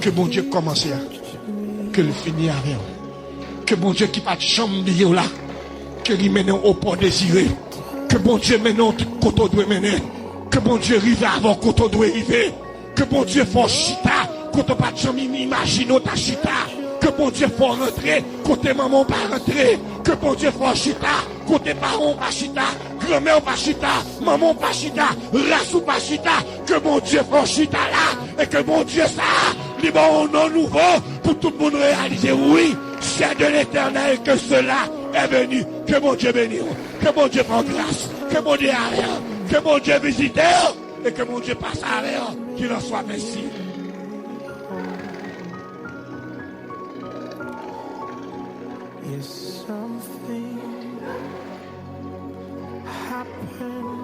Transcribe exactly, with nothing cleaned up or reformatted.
Ke Bondye k kòmanse a, ke l fini avè w. Ke Bondye ki pa t janm bliye w la, ke li mennen w o pò dezire. Ke Bondye mennen w tout kote w dwe mennen. Ke Bondye rive avè w kote w dwe rive. Ke Bondye fè w chita kote w pa t janm im-, imajine w ta chita. Ke Bondye fè w rantre kote manman w pa rantre. Ke Bondye fè w chita kote paran w pa chita, granmè w pa chita, manman w pa chita, ras ou pa chita. Ke Bondye fè w chita la, e ke Bondye sa a, li ba w yon non nouvo pou tout moun reyalize, wi, c'est de l'Éternel que cela est venu. Ke Bondye beni w, ke Bondye fè w gras, ke Bondye avè w, ke Bondye vizite w, e ke Bondye pase avè w. Qu'il en soit ainsi. Yes, something happened.